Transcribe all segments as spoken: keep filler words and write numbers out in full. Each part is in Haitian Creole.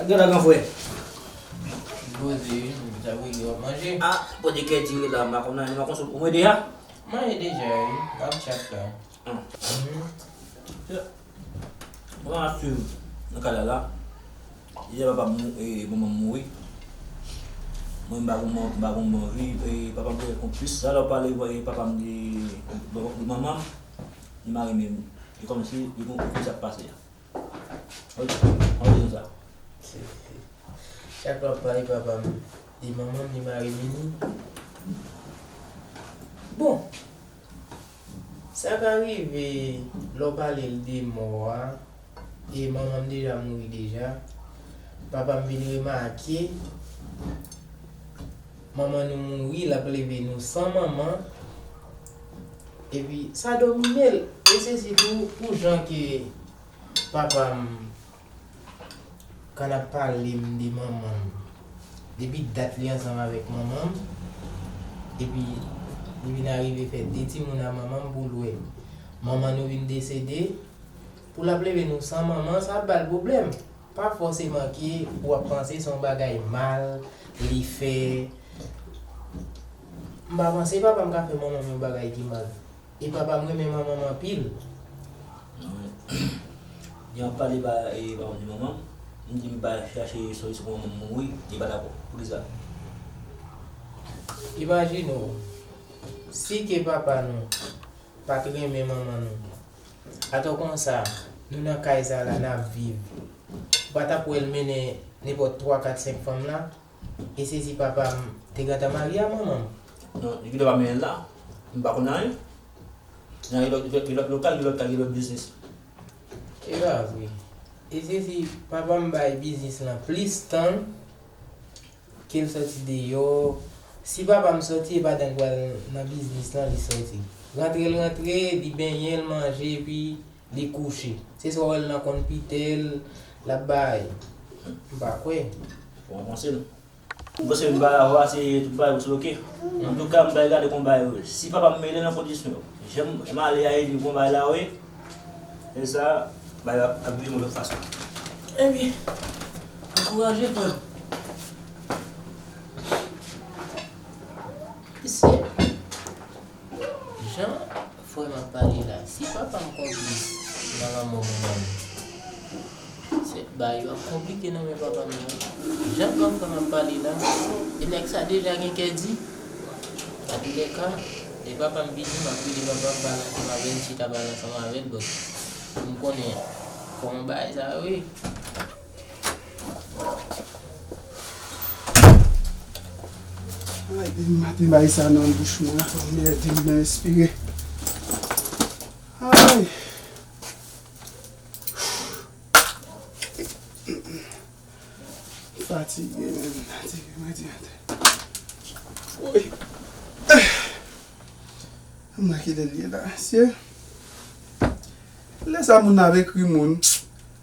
Gade la, gran frè. Poze wi, m t ap rele w ap manje. Ah, poze kè di la, m pa konn anyen, m pa konn sou, ou manje deja? Manje deja wi, m ap tchat la. Hmm. Mhm. Mwen ap swiv nan kay la la. Deja papa m mou-, e, manman m mouri. Mwen m pa gon man-, m pa gon manvi, e, papa m te konplis. Sa lè w pale, e, papa m de, de, de manman m, li mare men m. E kòmsi li gon okenn sa k pase a. Wi, ann di nou sa. Chak lè w ap pale papa m, de manman m, li mare men li. Bon, sa ka rive lè w pale l de mò a, e manman m deja mouri deja. Papa m vin remake, manman nou mouri, l ap leve nou san manman. Epi, sa domine l. E se sitou pou jan ke papa m konn ap pale m de manman m. Depi dat li ansanm avèk manman m, epi li vin arive fè de timoun a manman m pou l wè manman nou vin desede, pou l ap leve nou san manman, sa ap ba l pwoblèm. Pa fòseman ke w ap panse se yon bagay mal li fè. M pa panse papa m ka fè manman m yon bagay ki mal. E papa m renmen manman m anpil. Li ap pale ba, e, papa m de manman m, m di m pa chache solisyon pou manman m mouri, li pa dakò. Poukisa? Imajine w, si ke papa nou pa t renmen manman nou, atò konsa, nou nan kay sa la, n ap viv, ou pa t ap wè l mennen nenpòt twa, kat, senk fanm la? E se si papa m te gentan marye a manman m. Non, li gentan pa mennen l la. M pa konn anyen. Nan gen lòt, gen lòt lokal, gen lòt kay, gen lòt biznis. E pa vre. E se si papa m bay biznis lan plis tan ke l sòti deyò. Si papa m sòti, e pa dan l pral nan biznis lan li sòti. Rantre l rantre, li benyen, l manje, epi li kouche. Se swa w wè l nan konpitè l, l ap bay. M pa kwè. Bon, panse l. M panse m pa la, se tout bagay pou sou oke. Antouka, m bay gade konba yo. Si papa m mele nan kondisyon, jan m ale a, li konba la, wi. E sa, bay ap, ap vini yon lòt fason. Ebyen, ankouraje frè m. Mesye. Jan frè m ap pale la, si papa m konplis nan lanmò manman m, se bagay yo ap konplike nan men papa m nan. Jan gran frè m ap pale la, e nèg sa deja gen kè di. Antoulèka, lè papa m vini, m ap rele papa m, pale ansanm avè l, chita pale ansanm avè l, bon, pou m konnen kòman bagay sa yo ye. Ay, depi maten bay sa nan bouch mwen, fò m ede m nan espire. Ay. Fatige, menm, fatige, mwen di atè. Woy. M wè kilè l ye la, mesye. Lè sa moun ap ekri moun.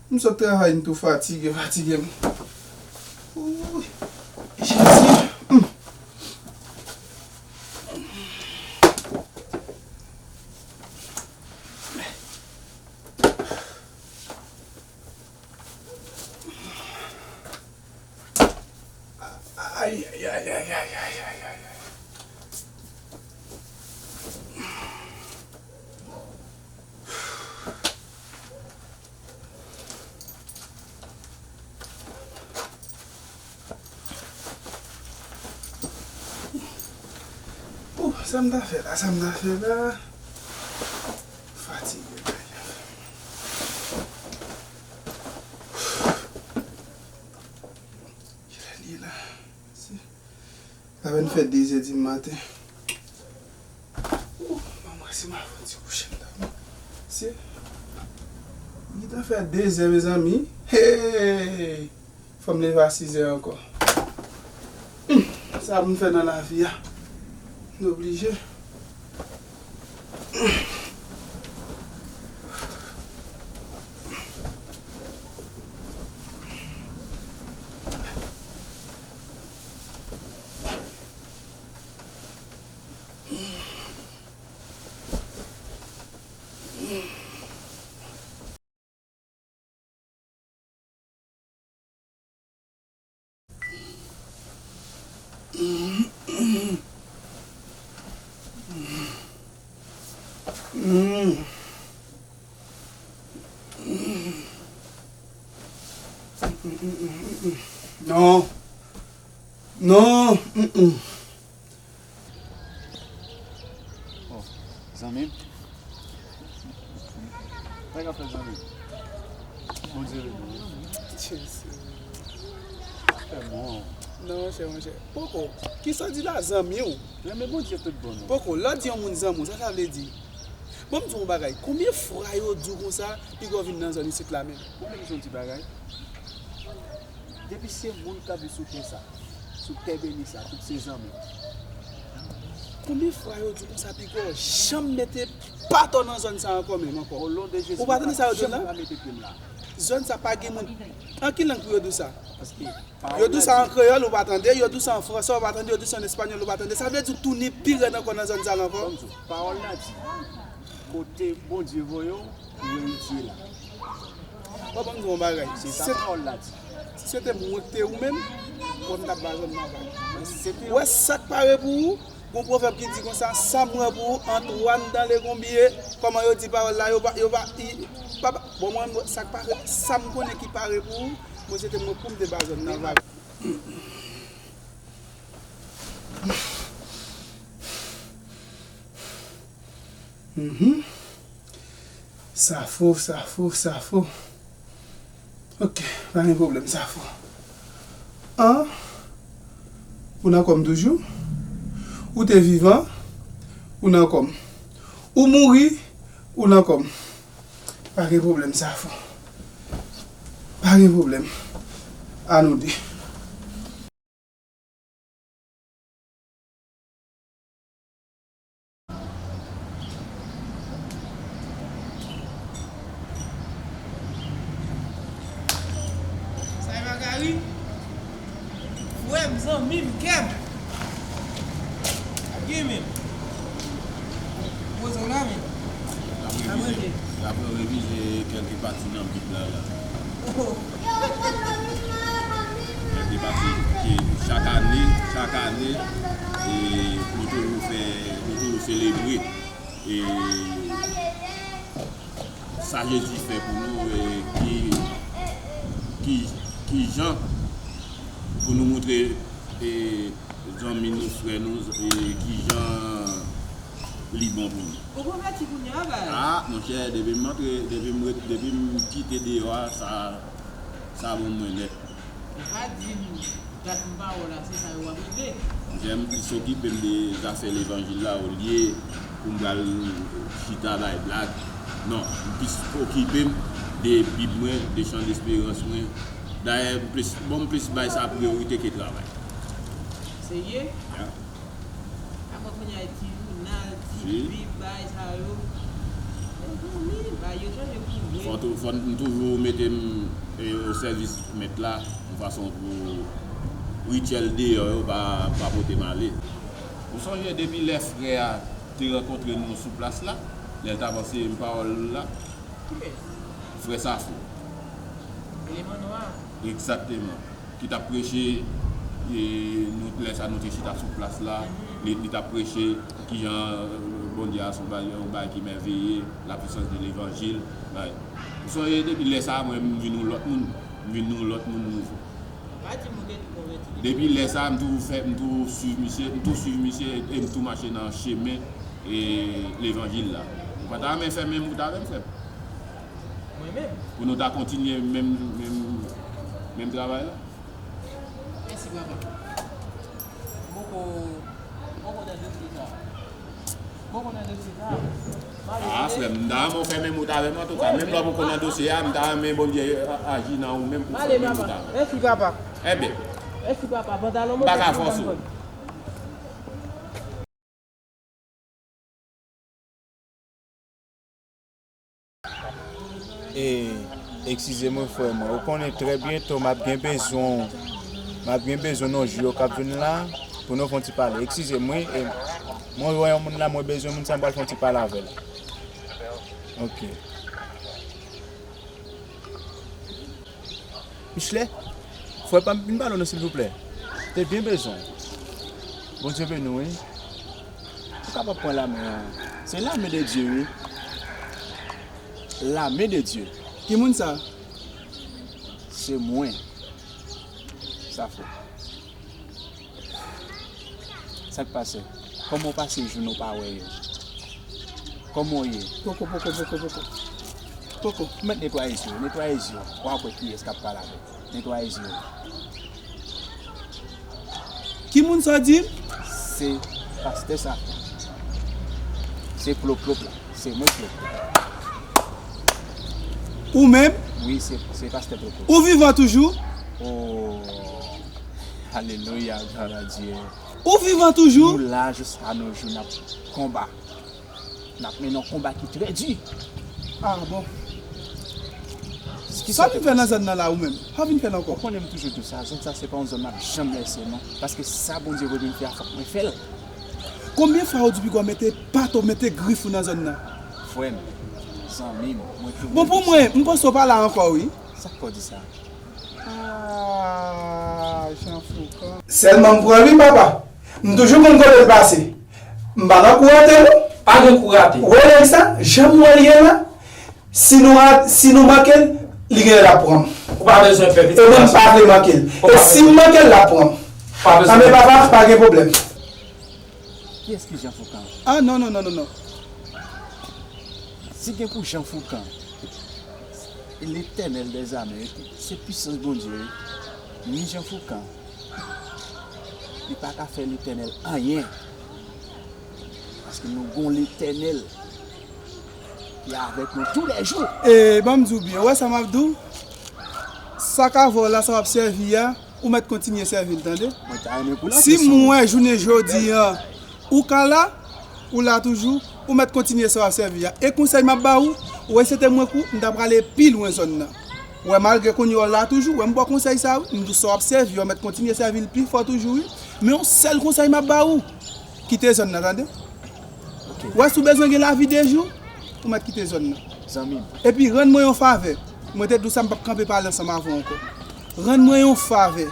M sot travay, m tou fatige, fatige m. Wouy, Jezi. Hmm. Ay, ay, ay. Ouh, sa m ta fè la, sa m ta fè la. Fatige, bagay la. Kilè l ye la? Si. Apèn fè de zè di maten. Ouh, ban m wè si m al fè yon ti kouche m dòmi. Si. Li gentan fè de zè, mezanmi. Hey! Fò m leve a sis zè ankò. Hmm, sa pou m fè nan lavi a. M oblije. Non. Non. Mm-mm. Oh, zanmi m. Sa k ap fèt, zanmi m? Bondye beni w. Jezi. Fè bon. Non, monchè, monchè. Poko. Kisa w di la, zanmi w? Renmen Bondye tout bon, non. Poko. Lè w di yon moun zanmi w, sa sa vle di? Bon, m di w yon bagay. Konbyen fwa yo di w konsa, piga w vin nan zòn isit la menm? Konbyen kesyon ti bagay? Depi se moun k ap viv sou tè sa, sou tè beni sa, tout se zanmi. Konbyen fwa yo di w konsa, piga w janm mete pa w nan zòn sa ankò menm ankò? O non de Jezi, ou pa tande sa yo di w la? Zòn sa pa gen moun. An ki lang pou yo di w sa? Paske yo di w sa an kreyòl, ou pa tande. Yo di w sa an fransè, ou pa tande. Yo di w sa an espanyòl, ou pa tande. Sa vle di w tounen pi rèd ankò nan zòn sa la ankò. Pawòl la di, kote Bondye voye w, ou wè l di la. Bon, ban m di w yon bagay. Se sa pawòl la di. Si se te mwen ki te ou menm, bon, m t ap ba zòn nan vag. Ou wè sa k pare pou ou? Gon pwovèb ki di konsa, sa m wè pou ou, Antoine dans le gombier, kòman yo di pawòl la, yo pa, yo pa, i, pa, pa, bon, mwen, mwen, sa k pare, sa m konnen ki pare pou ou, mwen, se te mwen pou m te ba zòn nan vag. Mhm. Safo, safo, safo. Ok, pa gen pwoblèm, safo. An, ou nan kò m toujou? Ou te vivan? Ou nan kò m? Ou mouri? Ou nan kò m? Pa gen pwoblèm, safo. Pa gen pwoblèm. A nou de. Sa e Magali? Frè m, zanmi m, kè m. Ap gen men. Poze w la, men. N ap revize, n ap revize kèlke pati nan Bib la, la. Oh. Kèlke pati ke chak ane, chak ane, e, nou toujou fè, nou toujou selebre, e, sa Jezi fè pou nou, e, ki, ki, ki jan pou nou montre, e, zanmi nou, frè nou, e, ki jan li bon pou nou. Ou konvèti kounye a, bay? A, monchè, depi m antre, depi m ret, depi m kite deyò a, sa, sa bon mwen nèt. Ou pa di m dat m pa wè w la, se sa yo ap regle. Monchè, m plis okipe m de zafè levanjil la, olye pou m pral chita bay blag. Non, m plis okipe m de Bib mwen, de chan desperans mwen. Dayè, m plis, bon, m plis bay sa priyorite ke travay. Serye? Ya. Avan kounye a, ti jounal, ti bib, bagay sa yo. Men zanmi, bagay yo chanje pou vre. Fò tou, fò n toujou mete m, e, o sèvis Mèt la, yon fason pou rityèl deyò yo pa, pa pote m ale. Ou sonje depi lè frè a te rankontre nou sou plas la, lè l t ap anseye m pawòl la? Frè Safo. Eleman nwa. Egzakteman. Ki t ap preche, e, nou, lè sa nou te chita sou plas la, li, li t ap preche kijan, e, Bondye a se yon bagay, yon bagay ki mèveye, la puissance de l'évangile, bagay. Ou sonje depi lè sa a, mwen, m vin yon lòt moun, m vin yon lòt moun nouvo. Pa di m ou te tou konvèti depi lè sa a, m toujou fè, m toujou swiv misye, m toujou swiv misye, e m toujou mache nan chemen, e, levanjil la. Ou pa ta renmen fè menm wout avè m, frè m? Mwen menm. Pou nou ta kontinye menm, menm, menm travay la? Mèsi, papa. M poko, m poko nan dosye sa. M poko nan dosye sa. A, frè m, m ta renmen w fè menm wout avè m, antouka. Menm lè w poko nan dosye a, m ta renmen Bondye a-, aji nan ou menm pou w fè menm wout avè m. Mèsi, papa. Enben. Mèsi, papa. Pantalon mwen pa ka fòse w. E, eskize mwen, frè mwen. Ou konnen trè byento m ap gen bezwen w. M ap gen bezwen w nan jou yo k ap vin la pou nou fè yon ti pale. Eskize m, wi. E, mwen wè yon moun la, mwen bezwen moun sa, m pral fè yon ti pale avè l. Ok. Michelet, frè pa m vin pale w non, silvouplè. Te byen bezwen w. Bondye beni w, wi. Ou kapab pran lame an. Se lame de Dye, wi. Lame de Dye. Ki moun sa? Se mwen. Safo. Sa k pase? Kòman w pase jounen w pa wè yo? Kòman w ye? Poko, poko, poko, poko. Poko. Ou mèt netwaye zye w, netwaye zye w. W ap wè kiyès k ap pale avè w. Netwaye zye w. Ki moun sa w di? Se pastè sa. Se Ploplop la. Se mwen Ploplop. Ou menm? Wi, se, se pastè Ploplop. Ou vivan toujou? Oh, alelouya, glwa a Dye. Ou vivan toujou? Nou la jis a nos jours, n ap konba. N ap mennen yon konba ki trè di. Ah bon. Sa w vin fè nan zòn nan la ou menm? Sa w vin fè la ankò? Ou konnen m toujou di w sa, zòn sa se pa yon zòn m ap janm lèse non. Paske sa Bondye voye pou m fè a, fòk mwen fè l. Konbyen fwa ou di piga w mete pat ou, mete grif ou nan zòn nan? Frè m, zanmi m, mwen tou. Bon, pou mwen, m panse w pa la ankò, wi. Sa k fè w di sa? Ah, Jean Foucan. Sèlman m pran li, papa. M toujou konn kote l pase. M pa nan kou rate, non. Pa gen kou rate. Ou wè nèg sa, jan m wè l ye la, si nou ra-, si nou manke l, li genlè l ap pran m. Ou pa bezwen pè, pitit gason. E mwen m pa vle manke l. E si m manke l, l ap pran m. Ou pa bezwen pè. Anben, papa, pa gen pwoblèm. Kiyès ki Jean Foucan? Ah, non, non, non, non, non. Si gen pou Jean Foucan, Letènèl dèzame, se pisans Bondye, wi. Ni Jean Foucan, li pa ka fè Letènèl anyen. Paske nou gon Letènèl ki avèk nou toulèjou. E, ban m di w byen, ou wè sa m ap di w? Sa k avè w la, sa w ap sèvi a, ou mèt kontinye sèvi l, tande. Mwen ta renmen pou l. Si m wè jounen jodi a, ou ka la, ou la toujou, ou mèt kontinye sa w ap sèvi a. E konsèy m ap ba ou, ou wè si se te mwen kou, m ta prale pi lwen zòn nan. Ou wè, malgre kounye a w la toujou, ou wè m ba w konsèy sa, wi, m di w sa w ap sèvi a, ou mèt kontinye sèvi l pi fò toujou, wi. Men yon sèl konsèy m ap ba ou, kite zòn nan, tande. Ok. Ou wè, si w bezwen gen lavi de jou, ou mèt kite zòn nan. Zanmi m. Epi, rann mwen yon favè. Mwen te di w sa, m p ap kanpe pale ansanm avè w ankò. Rann mwen yon favè.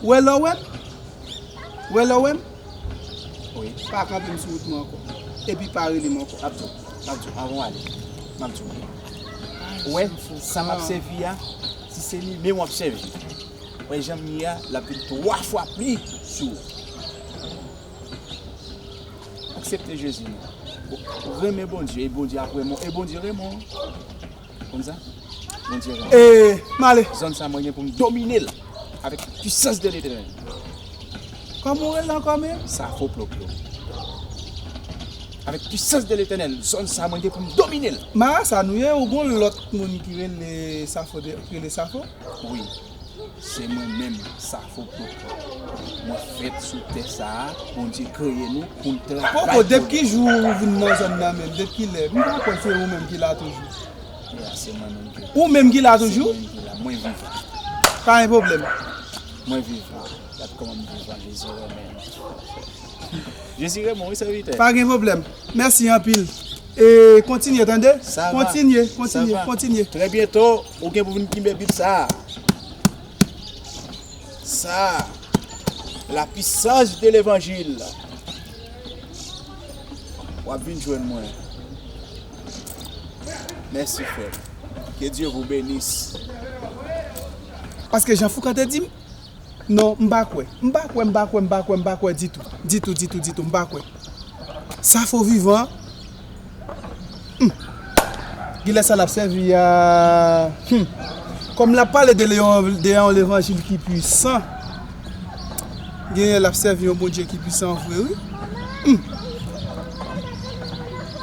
Ou wè lè w wè m? Ou wè lè w wè m? Wi. Pa kanpe m sou wout mwen ankò. Epi pa rele m ankò. M ap di w, m ap di w, avan w ale, m ap di w. Ou wè, sa m ap sèvi a, si se li menm w ap sèvi. Ou wè jan m ye a, l ap vin twa fwa pli sou ou. Aksepte Jezi non. Renmen Bondye, e Bondye ap renmen w, e Bondye renmen w. Konn sa? Bondye renmen w. E, m ale. Zòn sa mwen gen pou m domine l avèk pisans de Letènèl. Kòman w rele ankò menm? Safo Ploplo. Avèk pisans de Letènèl, zòn sa mwen gen pou m domine l. Marasa nou ye, ou gon lòt moun ki rele Safo de, ki rele Safo? Wi. Se mwen menm, Safo Poko. Mwen fèt sou tè sa a, Bondye kreye nou pou n travay. Poko, depi ki jou ou vin nan zòn nan menm? Depi ki lè? M pa kwè se ou menm ki la toujou. Ya, se mwen menm ki la. Ou menm ki la toujou? Se mwen ki la. Mwen vivan. Pa gen pwoblèm. Mwen vivan. Gad kòman m vivan, Jezi renmen m. Jezi renmen w, wi, sèvitè. Pa gen pwoblèm. Mèsi anpil. E kontinye, tande? Sa va. Kontinye, kontinye, kontinye. Trè byento, ou gen pou vin kenbe Bib sa a. Sa a, la puissance de l'évangile. W ap vin jwenn mwen. Mèsi, frè m. Que Dieu vous bénisse. Paske Jan Foukan te di m, non, m pa kwè. M pa kwè, m pa kwè, m pa kwè, m pa kwè ditou. Ditou, ditou, ditou, m pa kwè. Safo vivan. Hmm. Gilè sa l ap sèvi a. Hmm. Kòm l ap pale de leyon, de yon levanjil ki pwisan. Genyen l ap sèvi yon Bondye ki pwisan vre, wi. Hmm.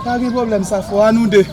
Pa gen pwoblèm, Safo, a nou de.